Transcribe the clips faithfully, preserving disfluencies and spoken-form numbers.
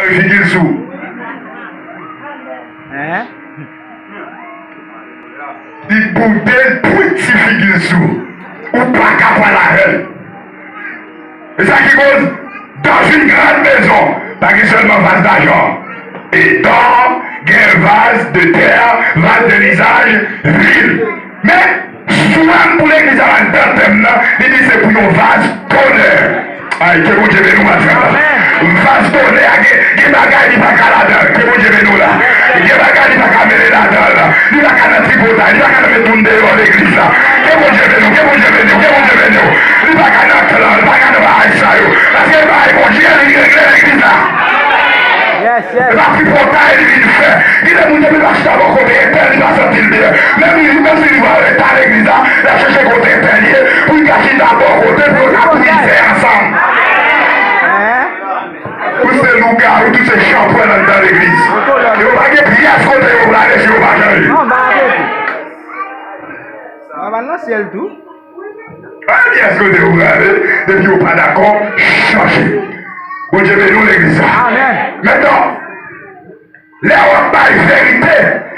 Figi l sou. Hein? Li boude l, pwenti figi l sou. Ou pa ka pale avè l. E sa ki koz, dans une grande maison, pa gen sèlman vaz d'ajan. Et dans, gen vaz de terre, vaz de lizaj, vil. Men, swam pou legliz la, anndan tèm nan, li di se pou yon vaz d'honneur. Ay, ke Bondye beni w, madanm. Vaz d'honneur a gen, gen bagay li pa ka ladan l. Ke Bondye beni w la. Gen bagay li pa ka mele ladan l. Li pa ka nan tripotay, li pa ka nan met moun deyò legliz la. Ke Bondye beni w, ke Bondye beni w, ke Bondye beni w. Li pa ka nan klan, li pa ka nan bagay sa yo. Paske li pa Bondye, li regle legliz la. Yes, yes. E pa tripotay li vin fè. Gen de moun depi l pa chita bò kote entèl, li pa santi l byen. Menm li, menm si li va rete legliz la, l ap chèche kote entèl ye, pou l ka chita bò kote, pou yo ka priye ansanm. Hein? Ou se lougawou, tout se chanpwèl anndan legliz. Yo pa gen pyès kote yo prale si yo pa chanje. Non, ba arete. Mwen va nan syèl tou. Pa gen pyès kote yo prale, depi yo pa dakò, chanje. Bondye beni w legliz sa. Amen. Mentnan, lè w ap bay verite,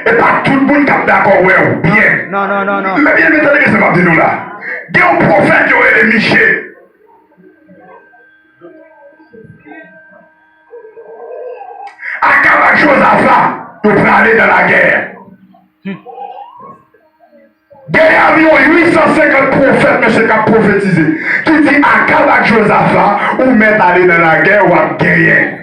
e pa tout moun k ap dakò wè w byen. Non, non, non, non. Men byen, men tande sa m ap di nou la. Gen yon pwofèt yo rele Miche. Akab ak Jozafa, yo prale nan lagè. Genyen anviwon uit san senkant pwofèt, mesye, k ap pwofetize, ki di Akab ak Jozafa, ou mèt ale nan lagè, w ap genyen.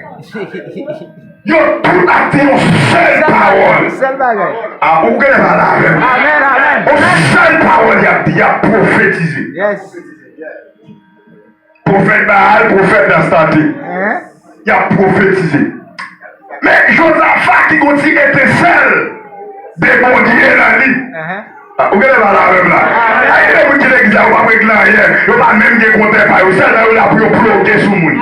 Yo tout ap di yon sèl pawòl. Sèl bagay. A, ou genlè pale avè m. Amen, amen. Yon sèl pawòl y ap di, y ap pwofetize. Yes. Pwofèt Baal, pwofèt Astarte. Hein? Y ap pwofetize. Men Jozafa ki gon ti etensèl de Bondye nan li. Hein? A, ou genlè pale avè m la. Ay, gen de moun ki legliz la, yo pa regle anyen. Yo pa menm gen kontè pa yo. Sèl nan yo la pou yo ploge sou moun.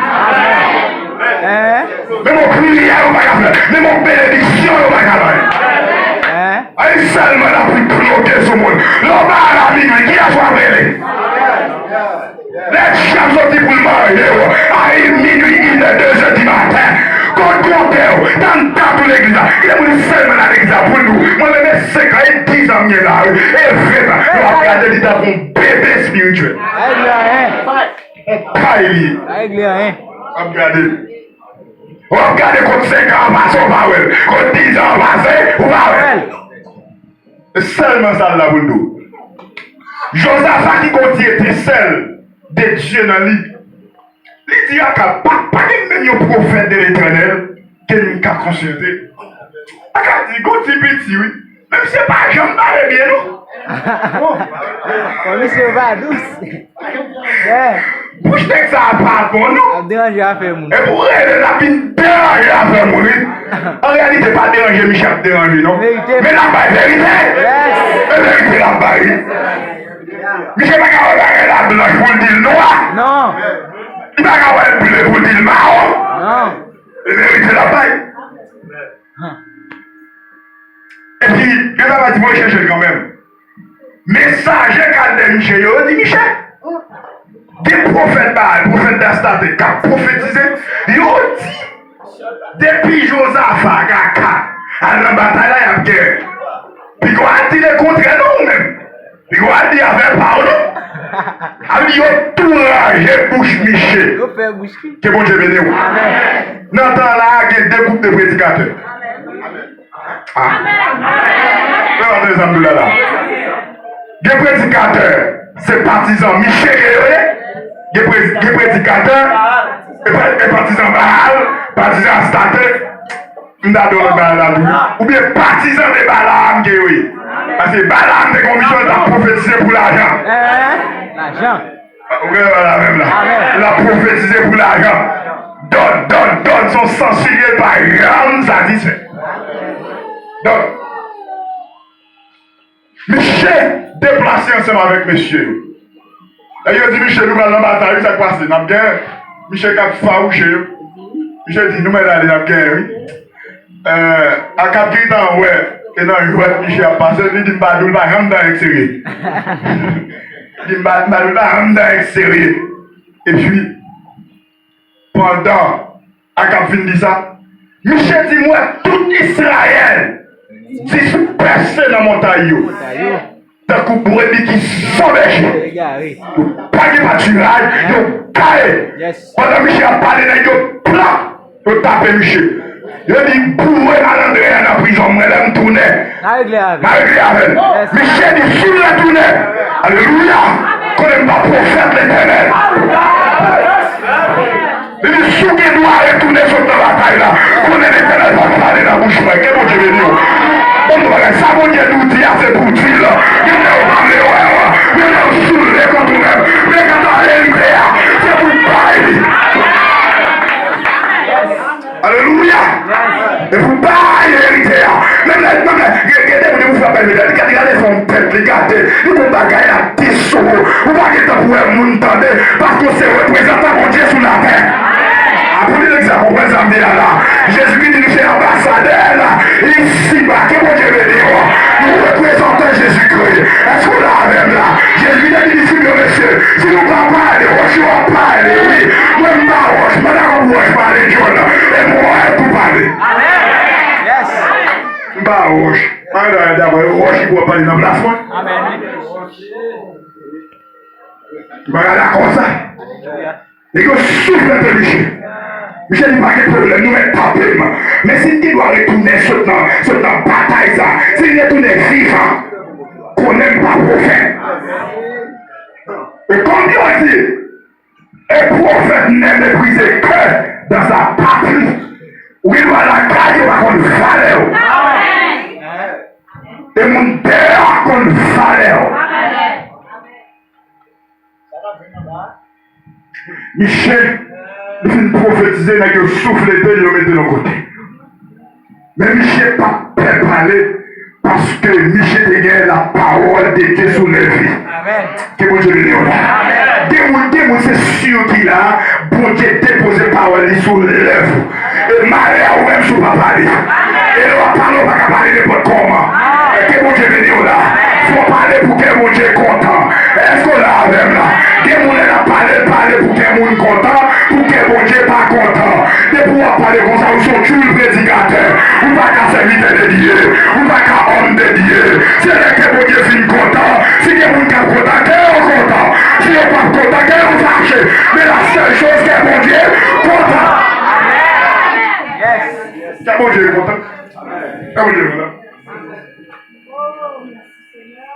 Hein? Menm yon priyè yo pa ka fè. Menm yon benediksyon yo pa ka bay. Hein? Ay, sèlman la pou ploge sou moun. Lè w ba a la minwi, kiyès w ap rele? Lè djab soti pou l marye w, a minwi, inè, dezè di maten, kot kontè w, tann dat ou legliz la. Gen moun sèlman nan legliz la pou l di w, mwen menm e senk an, e diz an m gen la, wi, e ven an. Lè w ap gade li tankou yon bebe espirityèl. Kay li ye. W ap gade. W ap gade kot senk an pase, w pa wè l. Kot diz an pase, w pa wè l. E sèlman sa l la pou l di w. Jozafa ki gon ti etensèl de Dye nan li. Li di Akab, pa, pa gen menm yon pwofèt de Letènèl ke nou ka konsilte. Akab di, gon ti piti, wi. Men misye pa janm pale byen, non. Bon, misye pa dous. Yeah. Bouch nèg sa a pa bon, non. Ap deranje afè moun. Epi w rele l ap vin deranje afè moun, wi. An reyalite, pa deranje Miche ap deranje, non. Verite. Men l ap bay verite. Yes. E verite l ap bay, wi. Miche pa ka wè bagay la blanch pou l di l nwa. Non. Li pa ka wè l ble pou l di l mawon. Non. E verite l ap bay. Epi, gen sa pa di mwen chèche l kanmenm. Mesaje k al dèyè Miche yo, yo di Miche, gen pwofèt Baal, pwofèt Dastarte k ap pwofetize, yo di, depi Jozafa ak Akab al nan batay la, y ap genyen. Piga w al di lekontrè non ou menm. Piga w al di afè pa w non. Al di yo tou ranje bouch Miche. Yo fè bouch ki? Ke Bondye beni w. Amèn. Nan tan la, gen de gwoup de predikatè. Amèn. Ah. Lè w ap tande sa m di w la la. Gen predikatè, se patizan Miche ke yo ye. Gen pre-, gen predikatè, e pa, e patizan Baal, patizan Astarte. M ta di w lòt bagay la tou. Oubyen patizan de Balaam ke yo ye. Paske Balaam te gen yon misyon, l t ap pwofetize pou lajan. Hein? Lajan. Ou gen la menm la. Amèn. L ap pwofetize pou lajan. Dòt, dòt, dòt, se yon sans li ye, l pa janm satisfè. Donk, Miche deplase ansanm avèk mesye yo. Lè yo di Miche, nou pral nan batay, wi, sa k pase? N ap genyen. Miche k ap fawouche yo. Miche di, nou mèt ale, n ap genyen, wi. Eh, Akab gentan wè, e nan jwèt Miche ap pase, li di, m pa di w, l pa janm t anyen k serye. Li di, m pa, m pa di w, l pa janm t anyen k serye. Epi, pandan Akab fin di sa, Miche di, m wè tout Izrayèl dispèse nan montay yo, tankou brebi ki san bèje. Yo pa gen patiraj, yo gaye. Pandan Miche ap pale, nèg yo plap, yo tape Miche. Yo di, boure malandren an nan prizon, mwen lè m tounen, n a regle avè l. Miche di, si m retounen, alelouya, konnen m pa pwofèt Letènèl. Li di, si w gen dwa retounen sot nan batay la, konnen Letènèl p ap pale nan bouch mwen. Ke Bondye beni w. Bon, nou bagay, sa Bondye di w di a, se pou w di l. Gen lè yo pa vle wè w, gen lè yo soule kont ou menm. Men gade verite a, se pou w bay li. Alelouya! E pou bay verite a. Menm lè, menm lè, gen, gen de moun, depi w fè bèl medal, li gade, gade fè yon tèt, li gade, li gon bagay la. Te sou ou. Ou pa gen tan pou wè moun tande, paske w se reprezantan Bondye sou latè. Apre li egzanp, konprann sa m di a la. Jezikri di nou se anbasadè l isiba. Ke Bondye beni w. Nou reprezantan Jezikri. Èske w la avè m la? Jezikri te di disip yo, mesye, si nou pa pale, wòch yo ap pale, wi. Mwen m pa wòch, pandan w wòch pale, John, e mwen pou pale. M pa wòch. Ann, dabò, e wòch ki pou ap pale nan plas mwen. Amèn. Bagay la konsa. Nèg yo souflete Miche. Miche di pa gen pwoblèm, nou mèt tape m. Men si m gen dwa retounen sot nan, sot nan batay sa, si m retounen vivan, konnen m pa pwofèt. E kòm yo di, un prophète n'est méprisé que dans sa patrie. Ou gen dwa lakay ou pa konn valè w. E moun deyò a konn valè w. Miche, li fin pwofetize, nèg yo souflete l, yo mete l yon kote. Men Miche pa t pè pale, paske Miche te gen la parole de Dieu sou lèv li. Amèn. Ke Bondye beni w la. Amèn. Gen moun, gen moun, se si ki la, Bondye depoze pawòl li sou lèv ou. E malè a ou menm si w pa pale. E lè w ap pale, ou pa ka pale nenpòt kòman. Ke Bondye beni w la. Fò w pale pou kè Bondye kontan. Èske w la avè m la? Gen moun lè l ap pale, l pale pou kè moun kontan, pou kè Bondye pa kontan. Depi w ap pale konsa, ou se yon tchoul predikatè. Ou pa ka sèvitè de Dye. Ou pa ka òm de Dye. Se lè kè Bondye fin kontan. Si gen moun k ap kontan, kè yo kontan. Si yo p ap kontan, kè yo fache. Men la sèl choz, kè Bondye kontan. Kè Bondye kontan. Kè Bondye kontan.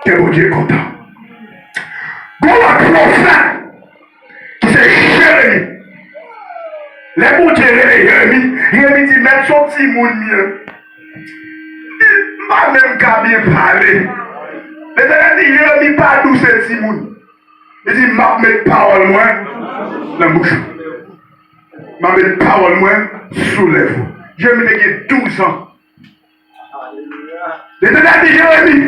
Kè Bondye kontan. Gon lòt pwofèt ki se Jeremi. Lè Bondye rele Jeremi, Jeremi di, mèt, se yon timoun m ye. M pa menm ka byen pale. Letènèl di, Jeremi pa dou, se timoun. Li di, m ap met pawòl mwen nan bouch ou. M ap met pawòl mwen sou lèv ou. Jeremi te gen douz an. Letènèl di Jeremi,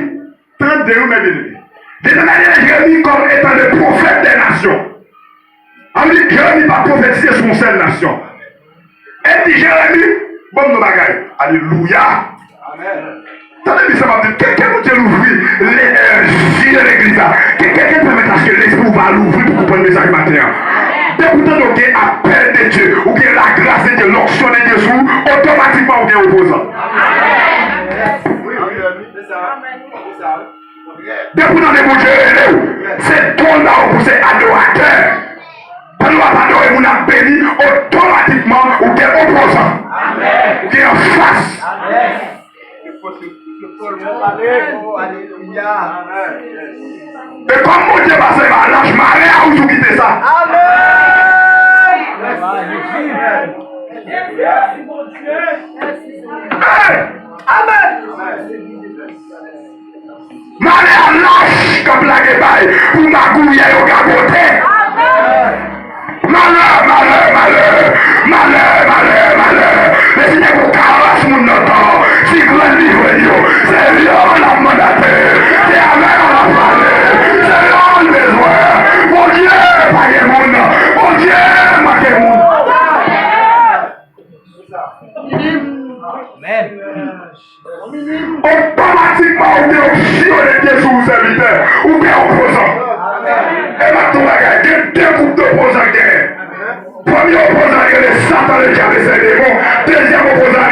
tande wi, mè byeneme. Letènèl di Jeremi comme étant le prophète des nations. An di Jeremi pa pwofetize sou yon sèl nasyon. El di Jeremi, ban m yon bagay. Alelouya. Amèn. Tande byen sa m ap di. Ke, ke Bondye louvri le, euh, zye legliz la. Ke, ke, ke pèmèt aske lespri w va louvri pou konprann mesaj maten an. Depi w tande w gen apèl de Dye, ou gen lagras de Dye, lonksyon de Dye sou ou, otomatikman ou gen opozan. Depi w tande Bondye rele w, se don l ba ou pou se adoratè. Pandan w ap adore, moun ap beni, otomatikman ou gen opozan. Ou gen anfas. E kòm Bondye pase ba lach, malè a ou tou kite sa. Amèn. Hey! Amèn. Malè a lach k ap lage bay pou magouyè yo gagote. Malè, malè, malè. Malè, malè, malè. Lesenyè pou karas moun nan tan. Ti grenn li jwenn yo. Se yo l ap mandate. Se avè yo l ap pale. Se yo l bezwen. Bondye pa gen moun. Bondye manke moun. Amèn. Otomatikman, ou gen opsyon de Dye sou ou sèvitè. Ou gen opozan. E m ap di w bagay, gen de gwoup de opozan k genyen. Premye opozan rele Satan, le diable et ses démons. Dezyèm opozan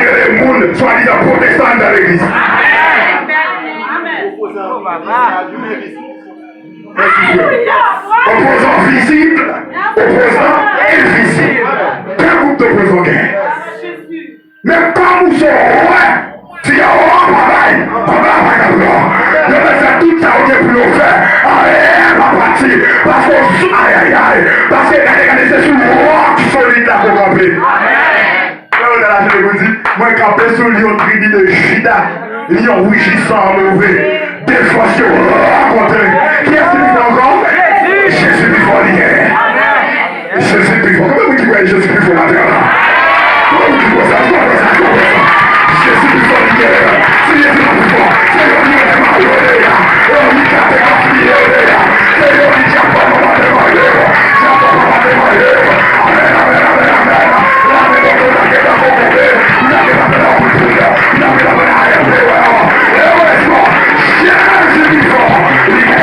Legliz, pwotestan anndan legliz. Mèsi, frè. Opozan vizib, opozan envizib. De gwoup dopozan gen. Men kòm ou se wè, di yo, "O, pa bay, pa bay, pa bay, pa bay." Yo bezwen tout sa yo gen pou yo fè. Ayen pa pati. Paske w sou, ayayay. Paske gade, gade, se sou wòk solid la pou w kanpe. Frè, ou nan lafide pou di, "Mwen kanpe sou lyon tribi de Jida, lyon rijisan an move, de fòs yo rankontre." Kiyès ki pi fò ankò? Jezi pi fò li ye. Jezi pi fò. Konbyen moun ki kwè Jezi pi fò nan tè a la? Konbyen moun ki kwè sa? Konbyen moun ki kwè sa? Jezi pi fò li ye. Si Jezi pa pi fò, se yo ki mete mayo de a. Yo ki kate gaspiye de a. Se yo ki djab papa pa te mande. Djab papa pa te mande. Amèn, amèn, amèn, amèn. Lame bondye lage nan fon konbe. Lage nan fon konbe. Lage nan fon konbe. Erezman, Jezi pi fò. Li ye.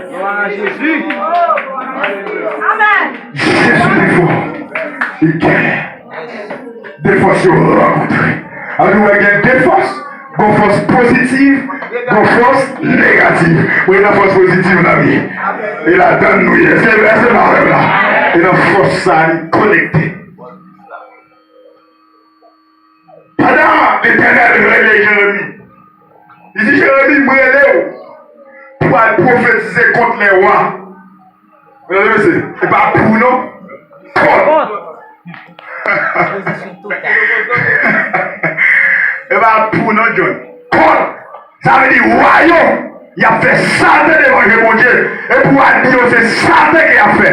Glwa a Jezi. Amèn. Jezi pi fò. Li genyen. De fòs yo rankontre. An nou wè gen de fòs. Gon fòs pozitif, gon fòs negatif. Mwen nan fòs pozitif la wi. E ladann nou ye. Èske, èske nou avè m la? E nan fòs sa nou konekte. Pandan Letènèl rele Jeremi, li di, "Jeremi, m rele w pou al pwofetize kont lè wa." Medam e mesye, e pa pou non. Kont. E pa pou non, John. Kont. Sa vle di wa yo, y ap fè salte devan je Bondye. E pou al di yo se salte ke y ap fè.